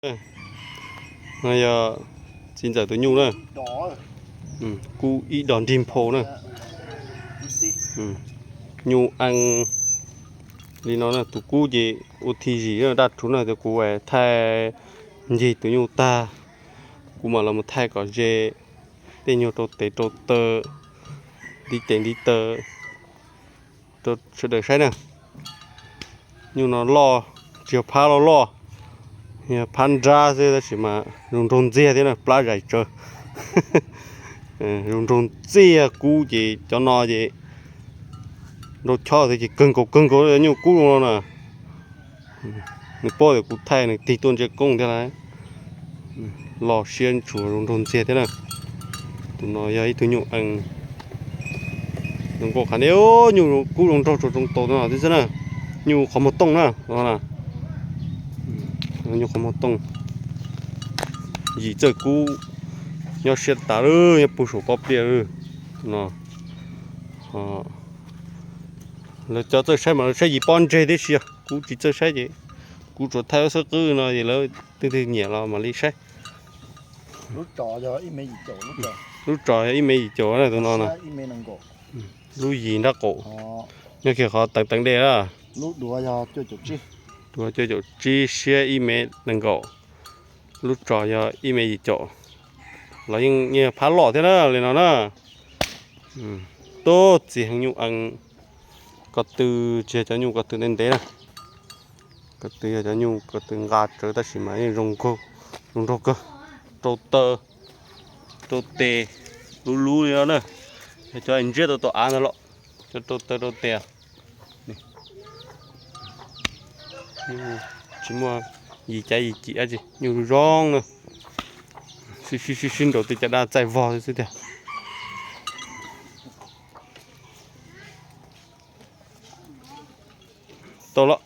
No yog txiv ntxawm tus nyuj na, kub ib dos nrig nphau na. Nyuj ees li no na, tus kub ces ua thi zim daj rhuv na, ces kuv thaij ncig tus nyuj tag, kuv mam los mus thaij kom ze tej nyuag rau tes rau taw, ntiv tes ntiv taw rau sawv daws saib na. Nyuj no loj, tsis yog phab loj loj, yog phab nrab xwb tab sis mas zoo nraug ntxiag thiab na, plab zais tsawv. Zoo nraug ntxiag kub ces cov no ces nrau chob thiab ces kawg nkaus kawg nkaus nyuj kub zoo no na. Nws paub tias kuv thaij nws tig tuaj ntsia koob thiab lawm. Loj siab ntshua zoo nraug ntxiag thiab na. Tus no yog ib tug nyuj ees zoo nkauj qhov ntawd, nyuj kub zoo nraug tsuas tsoo tau no xwb na. Nyuj qhov muag tooj na, nyuj qhov muag tooj. Yim txawj kub nyob siab tas lawm, nyob puag saum pob pliaj lawm. Tus no lawv cov txawj saib mas lawv saib yim pob ntseg tib si, kuv tsis txawj saib ces kuv tsuas thaij lub xab qwb no ces lawv twg twg nyiam los mam li saib. Lub tsos yog ib mev yim caum na tus no na. Lub yim nrab qaum, nyob kiag qhov teev teev dej na. Duav cuaj caum tsib siab ib mev nees nkaum. Lub tsos yog ib mev yim caum. Los yeej phab loj thiab na li no na. Tub txi heev nyuj ees. Ko tw tsis yog cov nyuj ko tw ntev ntev na. Ko tw yog cov nyuj ko tw nqa tsawv tab sis mas yeej zoo nraug kawg. Rau taw rau tes luv luv li no na. Yog cov ntsiab tau tau av ntag los, cov rau taw rau tes. Tsis muaj yim cav yim cim dab tsi, nyuj zoo zoo na. Sib sib sib nraus tej caj dab txaij vog xwb tiag. Tau los.